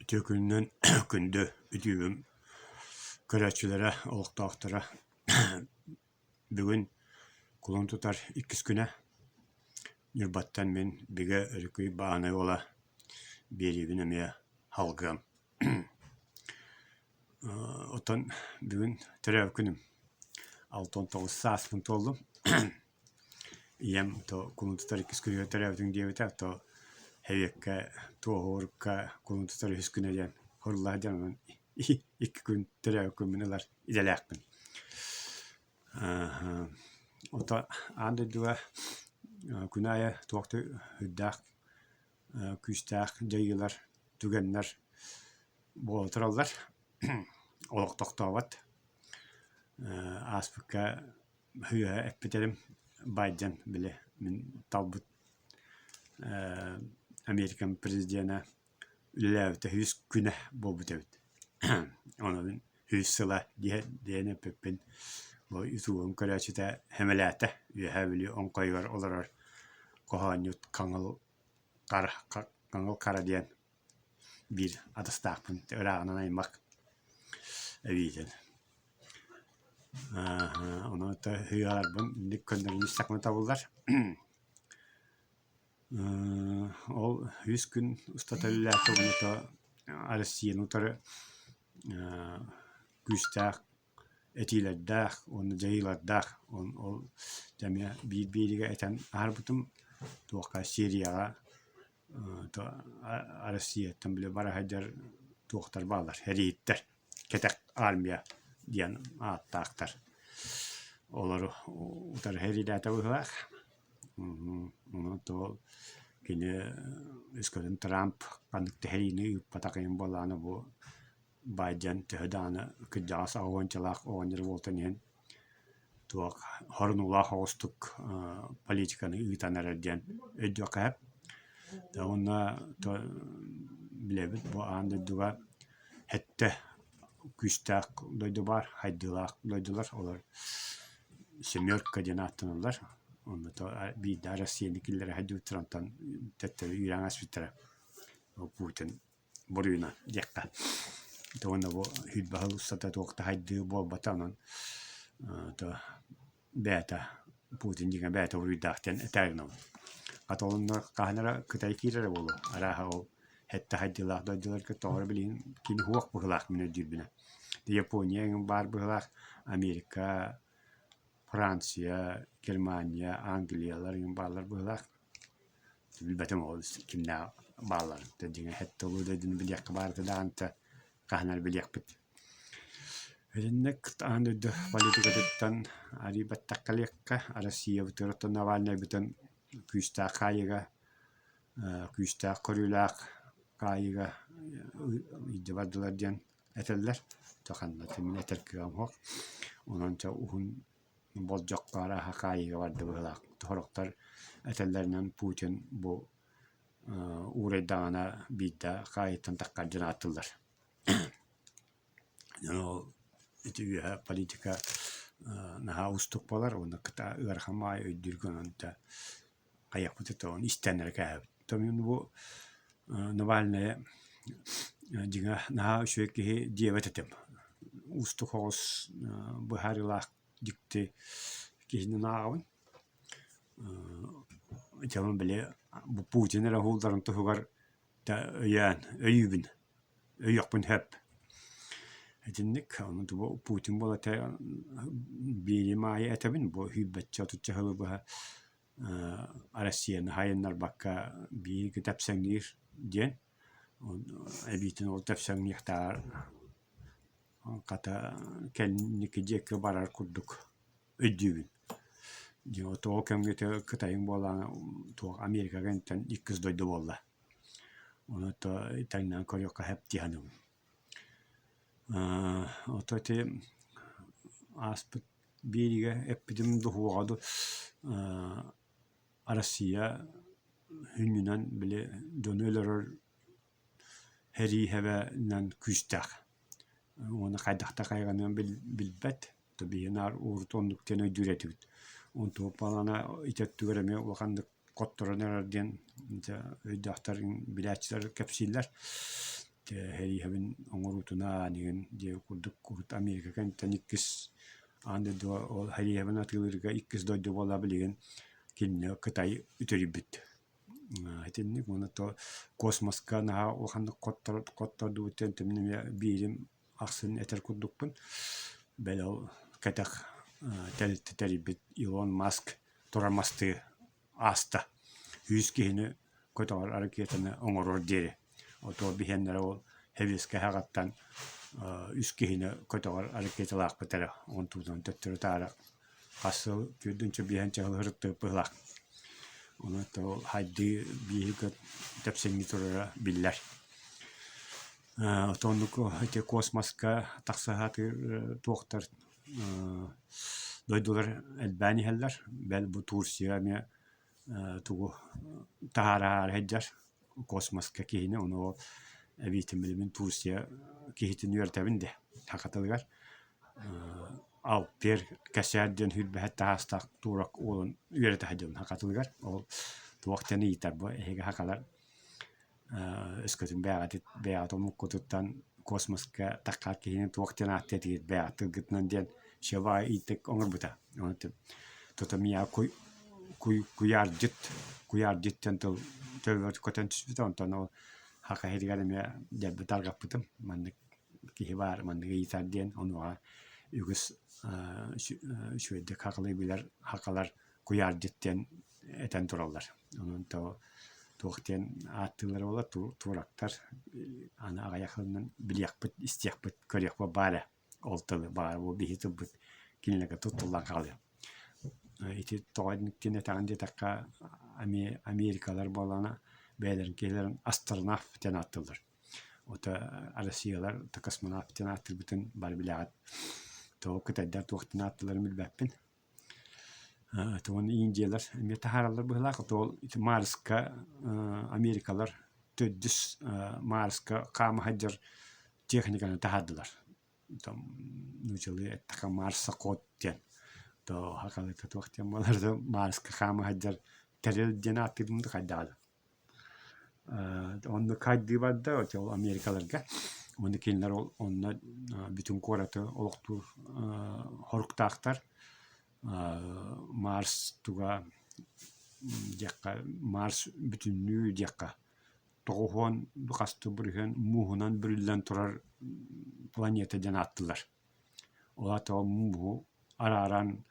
Үтүө күнүнэн күндү үтүөбүм көрөөччүлэрэ, олохтоохторо бүгүн кулун тутар иккис күнэ Ньурбаттан мин Бигэ Өрүкүй Баанай уола биэриибин эмиэ салгыам. Оттон бүгүн төрөөбүт күнүм 69 сааспын туоллум. Ийэм то кулун тутар иккис күнүгэр төрөөбүтүҥ диэбитэ, то эбиэккэ туоһуурукка кулун тутар үһүс күнэ диэн хорула сылдьан онон икки күн төрөөбүт күммүн ылар идэлээхпин. Ото аан дойдуга күн аайы туох да үрдээх күүстээх дьайыылар, түгэннэр буола тураллар. Олох тохтообот. Ааспыкка Үөһэ эппитэрим Байден били мин талбыт Америкам президенэ үлэлээбитэ үһүс күнэ буолбут эбит. Онон мин үһүс сыла диэн эппиппин бу ютубум көрөөччүтэ сэмэлээтэ. Үөһээ Бүлүү оҥхойугар олорор хоһоонньут Хаҥыл Хара Хаҥыл Хара диэн биир атастаахпын ырааҕынан аймах эбиитин. Онон ыһыаларбын инник көннөрүн истэхпинэ табыллар. Ол үс күн устата үлэлээтэҕинэ Россияны утары күүстээх этиилэрдээх уонна дьайыылардаах ол эмиэ биир бииригэ этэн аһарбытым туохха Сирияҕа Россияттан били бара сылдьар туохтар бааллар эрииттэр кэтэх армия диэн ааттаахтар олору утары сэриилээтэ быһыылаах онон кини өскөтүн Трамп ханнык да сэриини ыыппатах иһин буоллаҕына бу Байден төһө даҕаны кырдьаҕас аҕа уончалаах оҕонньор буолтан иһин туох хорунуулаах оҕустук политиканы ыытан эрэр диэн өйдүөххэ сөп. Уонна билэбит бу аан дойдуга сэттэ күүстээх дойду баар, хайдыылаах дойдулар, олор семерка диэн ааттаналлар. Онно биирдэ Россияны киллэрэ сылдьыбыттар, онтон төттөрү үүрэн ааспыттара. Путин буруйунан диэххэ. Уонна бу сүүрбэ сыл устата туох да хайдыы буолбата, онон бэйэтэ Путин дьиҥэ бэйэтэ буруйдаах диэн этээри гынабын. Хата онно хаһан эрэ Кытай киирэрэ буолуо, арааһа ол сэттэ хайдыылаах дойдуларга тоҕо эрэ билигин кини суох быһыылаах мин өйдүүрбүнэн. Япония эҥин баар быһыылаах, Америка, Франция, Германия, Англиялар эҥин бааллар быһыылаах. Билбэтим ол кимнээх баалларын. Дьиҥэ сэттэ улуу дойдуну билиэххэ баар этэ даҕаны хаһан эрэ билиэхпит. Итинник аан дойду политикатыттан арыый баттахха илиэххэ, Россиябытыгар оттон Навальнайбытын күүстээх хаайыыга, күүстээх көрүүлээх хаайыыга илдьэ бардылар диэн этэллэр. Чэ ханна мин этэр кыаҕым суох. Онон чэ уһун болдьоххо арааһа хаайыыга барда быһыылаах. Сорохтор этэллэринэн Путин бу уурайдаҕына биирдэ хаайыыттан таххар дьон ааттыыллар. Ол ити үөһэ политика наһаа уустук буолар уонна кыта ыарахан баҕайы өйдүүргэ онон да хайыахпыт ону истэн эрэ кээһэбит. То мин бу Навальнайы дьиҥэ наһаа үчүгэй киһи диэбэт этим. Уустук соҕус быһаарыылаах дьикти киһинэн ааҕабын. Дьонум били бу Путин эрэ уһуулларын туһугар да өйөөн өйүүбүн, өйүөхпүн сөп. Итинник ону бу Путин буола биэрим аайы этэбин бу сүүрбэччэ отучча сылы быһа Россияны сайыннарбакка биһиги тэпсэҥниир диэн эбиитин ол тэпсэҥниэхтээҕэр хата кэнники диэки барар курдук өйдүүбүн. Дьэ ол кэмҥэ Кытайыҥ буоллаҕына туох Америкаҕа кэнниттэн иккис дойду буолла. Ону тэҥнээн көрүөххэ сөп дии саныыбын. Ото ити ааспыт биэриигэ эппитим духуоҕа дуу Россия сүнньүнэн били дьону өлөрөр сэрии сэбэнэн күүстээх уонна хайдах да хайҕаныан билбэт биһи наар урут оннук диэн өйдүүр этибит. Онтубут балана ити өттүгэр эмиэ улаханнык хотторон эрэр диэн өйдөөхтөр билээччилэр кэпсииллэр. Ити сэрииһэбин оҥоруутунаан игин диэбит курдук урут Америка кэнниттэн иккис аан дойдуга ол сэрииһэбин атыылыырга иккис дойду буолла билигин кинини Кытай үтүрүйбүт. Итинник уонна то космоска наһаа улаханнык хоттордубут диэн эмиэ биирим ахсын этэр курдукпун. Бэл ол кэтэх тэрилтэ тэрийбит Илон Маск турар мастыы ааста. Үс киһини көтөҕөр ракетаны оҥорор диэри. Отуо биһиэннэрэ ол сэбиэскэй аһаҕаттан үс киһини көтөҕөр ракеталаахпыт эрэ. Онтубутун төттөрү-таары хас сыл түөрдүнчэ биэһинчэ сыл сырыттыбыт быһыылаах. Онон ол хайдыы бииһи тэпсэҥнии турара биллэр. Отоннук ити космоска тахса сатыыр туохтар дойдулар элбээн иһэллэр. Бэл бу Турция эмиэ тугу таһаараары сылдьар космоска киһини ону ол эбиитин билимин Турция киһитин үөрэтэбин диэ саха тылыгар Алпер Кэсээр диэн сүүрбэһэт таһаастаах турок уолун үөрэтэ сылдьабын саха тылыгар. Ол туох диэн ыйытар бу эһиги сахалар өскөтүн бэйэҕитит бэйэҕит омуккутуттан космоска таххар киһини туох диэн ааттыа этигит бэйэҕит тылгытынан диэн Шева ыйытык оҥорбута. Тута миэхэ куйаардьыт куйаардьыт диэн тыл төбөбөр көтөн түспүтэ онтон ол саха сиригэр эмиэ дэлби тарҕаппытым маннык киһи баар маннык ыйытар диэн онуоха үгүс үчүгэйдик сахалыы билэр сахалар куйаардьыт диэн этэн тураллар. Онон туох диэн ааттыыллара буолла туорактар аны аҕыйах сылынан билиэхпит, истиэхпит, көрүөхпүт баар ээ. Ол тылы баҕар бу биһи тылбыт кинилэргэ туттуллан хаалыа. Ити тоҕо инниктин этэҕин диэтэххэ Америкалар буоллаҕына бэйэлэрин киһилэрин астронавт диэн ааттыыллар. Ото Россиялар космонавт диэн ааттыырбытын бары билэҕит. Тоҕо кытайдар туох диэн ааттыылларын билбэппин. Тугун индиялар эмиэ таһаараллар быһыылаах. Ол ити Марска Америкалар төрдүс Марска хаама сылдьар техниканы таһаардылар. Там нууччалыы эттэххэ марсоход диэн. То сахалыыта туох диэн буолар да Марска хаама сылдьар тэрил диэн ааттыырбын да хайдаҕа да. Оннук хайдыы барда ол Америкаларга. Уонна кинилэр ол онно бүтүн куораты олохтуур соруктаахтар. Марс туга диэххэ Марс бүтүннүү диэххэ 90 хас да бырыһыан мууһунан бүрүллэн турар планета диэн ааттыыллар. Ол аата ол мууһу арааран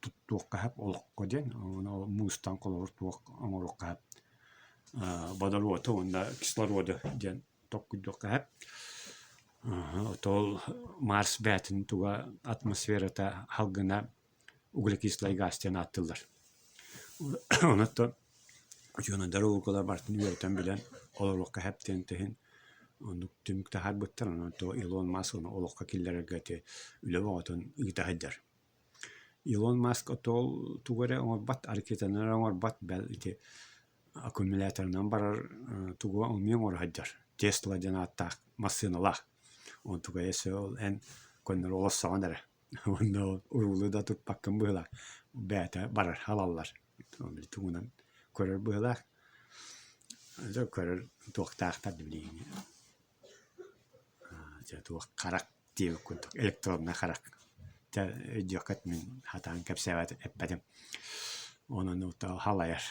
туттуохха сөп олоххо диэн уонна ол муустан холобур туох оҥоруохха сөп водороду уонна кислороду диэн толкуйдуохха сөп. Ол Марс бэйэтин туга атмосферата салгына углекислай газ диэн ааттыыллар. Онон учуонайдар уургулар барытын үөрэтэн билэн олоруохха сөп диэн иһин оннук түмүк таһаарбыттар. Онон Илон Маск ону олоххо киллэрэргэ ити үлэ бөҕөтүн ыыта сылдьар. Илон Маск ол тугу эрэ оҥорбот, ракетаны эрэ оҥорбот, бэл ити аккумуляторынан барар тугу эмиэ оҥоро сылдьар. Тесла диэн ааттаах массыыналаах. Онтукайа өссө ол эн көннөрү олорсоҕун эрэ. Уонна ол уруулу да туппаккын быһыылаах, бэйэтэ барар, халаллар. Тугунан көрөр быһыылаах. Дьэ көрөр туохтаахтар да билигин дьэ туох харах диэбит курдук электроннай харах. Дьэ өйдүөххүт мин сатаан кэпсээбэт эппэтим. Онон халайар.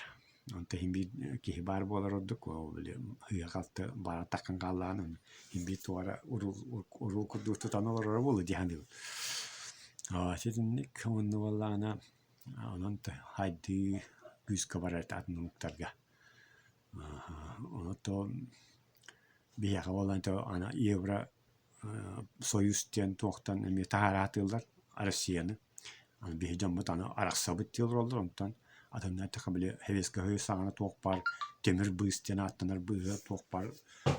Онто иһин биир киһи баар буолар ордук, ол били сыыһа-халты баара таххан хааллаҕына ону иһин биир туох эрэ уруул курдук тутан олороро буолуо дии саныыбын. Ситинник уонна буоллаҕына онон хайдыы күүскэ барар этэ атын омуктарга. Онон биһиэхэ буоллаҕына аны евро Союз диэн туохтан эмиэ таһаараатыыллар Россияны. Аны биһи дьоммут аны арахсабыт дии олороллор, онтон атынна эттэххэ били Советскай Союз саҕана туох баар тимир быыс диэн ааттанар быыһа туох баар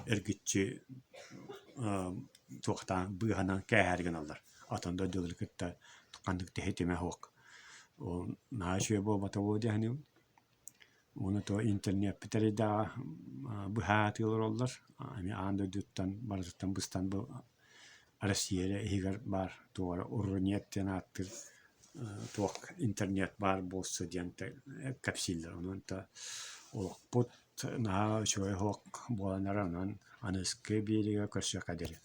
эргиччи туохтаан быыһанан кээһээри гыналлар. Атын дойдулары кытта ханнык да ситимэ суох. Ол наһаа үчүгэй буолбата буолуо дии саныыбын. Уонна то интернеппит эрэйдээҕэ быһаатыы олороллор. Эмиэ аан дойдуттан барытыттан быстан бу Россия эрэ иһигэр баар туох эрэ Рунет диэн ааттыыр туох интернет баар буолсу диэн кэпсииллэр. Онон то олохпут наһаа үчүгэй оһох буолан эрэр, онон аныгыскы биэриигэ көрсүөххэ диэри.